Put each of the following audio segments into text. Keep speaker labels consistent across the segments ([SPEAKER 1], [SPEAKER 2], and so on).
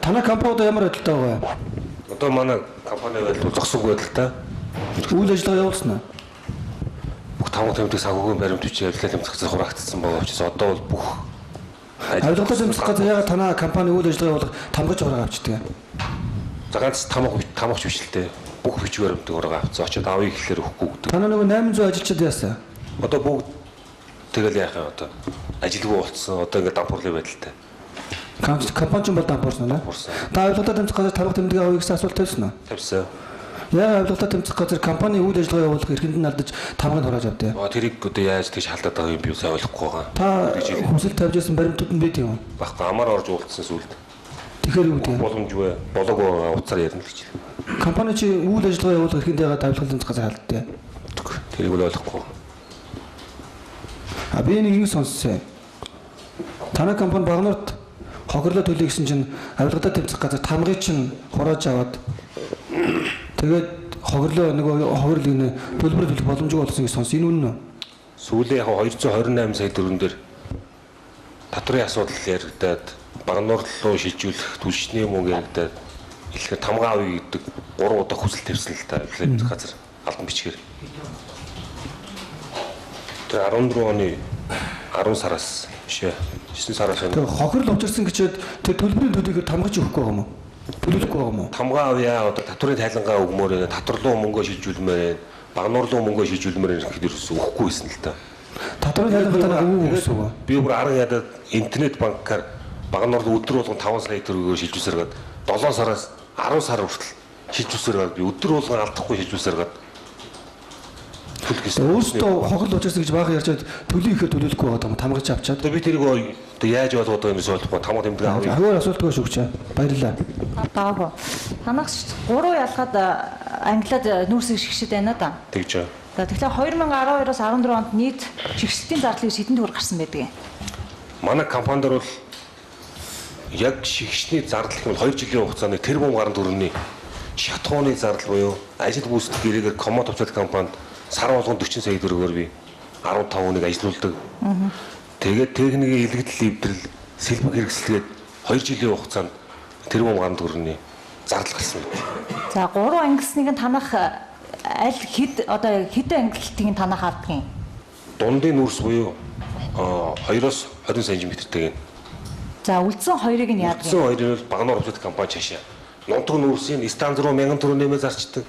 [SPEAKER 1] Танай компани одоо ямар байдалтай байгаа вэ?
[SPEAKER 2] Одоо манай компани байдал бол зогсоогүй байдалтай.
[SPEAKER 1] Үйл ажиллагаа явуулсан уу?
[SPEAKER 2] Бүх тамга тэмдэг санхүүгийн баримт бичиг авилгалын тэмцэх газар хураагдсан байгаа учраас одоо бол бүх
[SPEAKER 1] Авилгалын тэмцэх газар яагаад танай компани үйл ажиллагаа явуулах тамгаж хураага авчдаг юм?
[SPEAKER 2] За, ганц тамга тамгач биш л дээ. Бүх бичиг баримтыг хураага авцсан. Очоод авъя гэхлээр өгөхгүй гэдэг.
[SPEAKER 1] Танай нөгөө 800 ажилчид яасан?
[SPEAKER 2] Одоо бүгд тэгэл яах юм, одоо ажилгүй болцсон. Одоо ингээд дампуурлын байдалтай.
[SPEAKER 1] Компани ч бол дампуурсан уу?
[SPEAKER 2] Дампуурсан.
[SPEAKER 1] Та авилгалын тэмцэх газар тамга тэмдэгэ авъя гэсэн асуулт тавьсан уу?
[SPEAKER 2] Тавьсан.
[SPEAKER 1] Яагаад авилгалын тэмцэх газар компани үйл ажиллагаа явуулах эрхэнд нь алдаж тамгыг хурааж авдээ?
[SPEAKER 2] Тэрийг одоо яаж тэгж халдаад байгаа юм би сайн ойлгохгүй байгаа.
[SPEAKER 1] Та хүсэл тавьж байсан баримтууд нь байт юм уу?
[SPEAKER 2] Баггүй, амар орж уулзсан сүлд.
[SPEAKER 1] Тэгэхээр юу гэдэг юм?
[SPEAKER 2] Боломжгүй болоог байгаа, уцаар ярина л гэж.
[SPEAKER 1] Компани чи үйл ажиллагаа явуулах эрхэнд яагаад авилгалын тэмцэх газар халддээ?
[SPEAKER 2] Тэрийг бол ойлгохгүй.
[SPEAKER 1] А би нэг юм сонссон. Танай компани Багнуурт хохирлоо төлөе гэсэн чинь авилгалаа тэмцэх газар тамгыг чинь хурааж аваад тэгээд хохирлоо нөгөө хохирол энэ төлбөр төлөх боломжгүй болсон гэж сонс. Энэ үнэн үү?
[SPEAKER 2] Сүүлийн яг 228 сая төгрөгөн дээр татврын асуудал яригадаад, Багнуур руу шилжүүлэх түлшний мөнгө яригадаад, илхээр тамга авъя гэдэг 3 удаа хүсэл тавьсан л та авилгалын тэмцэх газар албан бичгээр. Тэр 14 оны 10 сараас биш ээ 9 сараас
[SPEAKER 1] Тэр хохирол учирсан гэчээд тэр төлбөрийн төлөйгөр тамгаж өгөхгүй байгаа юм уу? Төлөхгүй байгаа юм уу?
[SPEAKER 2] Тамга авъя, одоо татврын тайлангаа өгмөр байна, татвар руу мөнгөө шилжүүлмээр байна, Багнуур руу мөнгөө шилжүүлмээр байна гэхэд ерөөсөө өгөхгүй байсан л та.
[SPEAKER 1] Татврын тайлангаа танаа өгөөгүй гэсэн үг үү?
[SPEAKER 2] Би бүр арга ядаад интернет банкаар Багнуур руу өдөр болгон 5 сая төгрөгөөр шилжүүлсээр гээд 7 сараас 10 сар хүртэл шилжүүлсээр гээд би өдөр болгон алдахгүй шилжүүлсээр гээд төлөх гэсэн.
[SPEAKER 1] Өөрөөсөө хохирол учирсан гэж баахан ярьчаад төлөе ихээр төлөөлөхгүй байгаа юм тамгаж авчаад.
[SPEAKER 2] Одоо би тэрийг одоо яаж ойлгоод байгаа юм бэ ойлгохгүй, тамга тэмдэг авъя.
[SPEAKER 1] Хаваар асуултгүй шүү гэж. Баярлалаа.
[SPEAKER 3] Даагүй. Танах 3 ялгаад англиад нүүрсийг шигшээд байна да.
[SPEAKER 2] Тэгж байгаа.
[SPEAKER 3] За, тэгэхээр 2012-оос 14 онд нийт шигшэлтийн зардлыг хэдэн төгрөг гарсан байдаг юм?
[SPEAKER 2] Манай компани дээр бол яг шигшний зардал гэх юм бол 2 жилийн хугацаанд тэрбум гаруй төгрөгийн шатхууны зардал буюу ажил гүйцэтгэх гэрээгээр Комод хувьцаат компанид сар болгон 40 сая төгрөгөөр би 15 хүнийг ажилуулдаг. Тэгээд техникийн илгэдэл эвдрэл, сэлбэг хэрэгсэлгээд 2 жилийн хугацаанд тэрбум гаруй төгрөгийн зардал гарсан байт.
[SPEAKER 3] За, 3 ангилсныг нь танах аль хэд, одоо хэдэн ангилтыг нь танах авдаг юм?
[SPEAKER 2] Дундын нүүрс буюу 2-оос 20 см-тэй.
[SPEAKER 3] За, үлдсэн хоёрыг нь яадаг
[SPEAKER 2] Үлдсэн
[SPEAKER 3] юм?
[SPEAKER 2] хоёрыг бол Багнуур хувьцаат компани чашаа. Нунтаг нүүрсийн станц руу 1000 төгрөг нэмээ зарчдаг.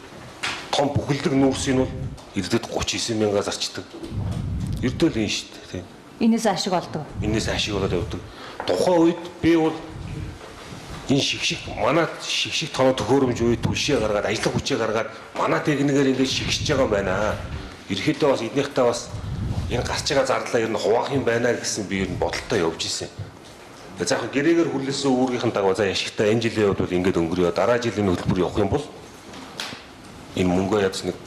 [SPEAKER 2] Том бүхэлдэг нүүрсийн бол ирдэд 39 мянга зарчдаг. Ердөө л энэ шүү дээ. Тийм.
[SPEAKER 3] Энээс ашиг олдог.
[SPEAKER 2] Энээс ашиг болоод явдаг. Тухайн үед би бол энэ шигшиг манай шигшиг тоноо төхөөрөмж үе түлшээ гаргаад, ажиллах хүчээ гаргаад манай техникээр ингээд шигшиж байгаа юм байна. Ерөнхийдөө бас эднийхтэй бас энэ гарч байгаа зардлаа ер нь хуваах юм байна гэсэн би ер нь бодолтой явж исэн. За, яг гэрээгээр хүрлээсэн үүргийнхэн дагуу за яшигтай энэ жилийн хувьд бол ингээд өнгөрөө, дараа жилийн хөтөлбөр явах юм бол энэ мөнгөө ядаж нэг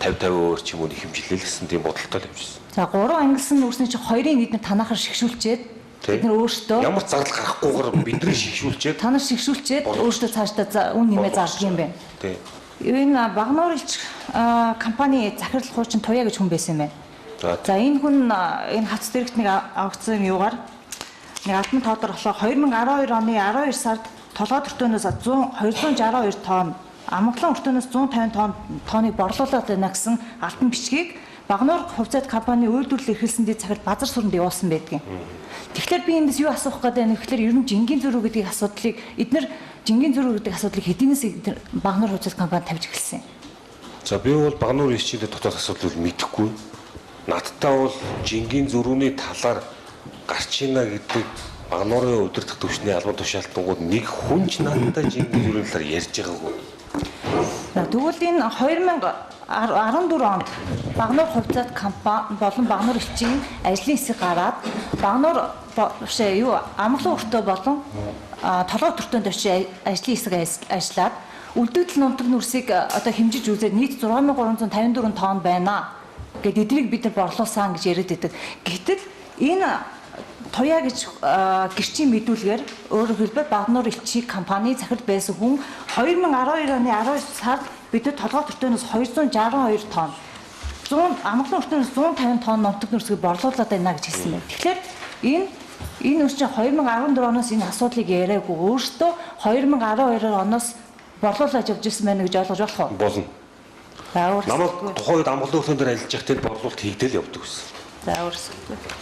[SPEAKER 2] 50 50% ч юм уу хэмжлээ л гэсэн тийм бодолтой л явж исэн.
[SPEAKER 3] За, 3 ангилсан нүүрсний чинь хоёрын эдгээр танахаар шигшүүлчээд
[SPEAKER 2] Тий.
[SPEAKER 3] бид нар өөрсдөө
[SPEAKER 2] Ямар ч зардал гарахгүйгээр бидний шигшүүлчээд
[SPEAKER 3] та нар шигшүүлчээд
[SPEAKER 2] Борлуулж.
[SPEAKER 3] өөрсдөө цаашдаа үн нэмээ зардаг юм байна.
[SPEAKER 2] Тий.
[SPEAKER 3] Энэ Багнуур элч компани захирал хуучин Туяа гэж хүн байсан юм байна.
[SPEAKER 2] За.
[SPEAKER 3] За, энэ хүн энэ хавц дэрэгт нэг авагдсан юм юугаар нэг албан тоодор болохоор 2012 оны 12 сард Толгой өртөөнөөс 100 262 тонн, Амгалан өртөөнөөс 150 тонн тоныг борлуулад байна гэсэн алтан бичгийг Багнуур хувьцаат компани үйлдвэрлэл эрхэлсэн дэд захирал Базар сүрэнд явуулсан байдгийн. Тэгэхээр би эндээс юу асуух гэдэг вэ гэхээр ер нь жингийн зөрүү гэдгийг асуудлыг эднэр жингийн зөрүү гэдэг асуудлыг хэдийнээс эднэр Багнуур хувьцаат компани тавьж эхэлсэн юм?
[SPEAKER 2] За, би бол Багнуур элчийн дотоод асуудал бол мэдэхгүй. Надтай бол жингийн зөрүүний талаар гарч ийна гэдэг Багнуурын удирдах түвшний албан тушаалтангууд нэг хүн ч надтай жингийн зөрүүний талаар ярьж байгаагүй.
[SPEAKER 3] За, тэгвэл энэ 2014 онд Багнуур хувьцаат компани болон Багнуур элчийн ажлын хэсэг гараад Багнуур биш ээ, юу Амгалан өртөө болон Толгой өртөөнд очиж ажлын хэсэг ажиллаад үлдэгдэл нунтаг нүрсийг одоо хэмжиж үзээд нийт 6354 тонн байна гэд эднийг бид нар борлуулсан гэж яриад байдаг. Гэтэл энэ Туяа гэж гэрчийн мэдүүлгээр, өөрөөр хэлбэл Багнуур элчийн компани захирал байсан хүн 2012 оны 12 сард бидэд Толгой өртөөнөөс 262 тонн, 100 Амгалан өртөөнөөс 150 тонн нунтаг нүрсгийг борлуулад байна гэж хэлсэн байна. Тэгэхээр энэ Энэ үр чинь 2014 оноос энэ асуудлыг яриаггүй өөртөө 2012 оноос борлуулаад явж ирсэн байна гэж ойлгож болох уу?
[SPEAKER 2] Болно.
[SPEAKER 3] За
[SPEAKER 2] Намайг
[SPEAKER 3] өөрсдөө.
[SPEAKER 2] тухайн үед амгалан өртөн дээр ажиллаж байхдаа борлуулалт хийгдэл явдаг гэсэн.
[SPEAKER 3] За өөрсдөө.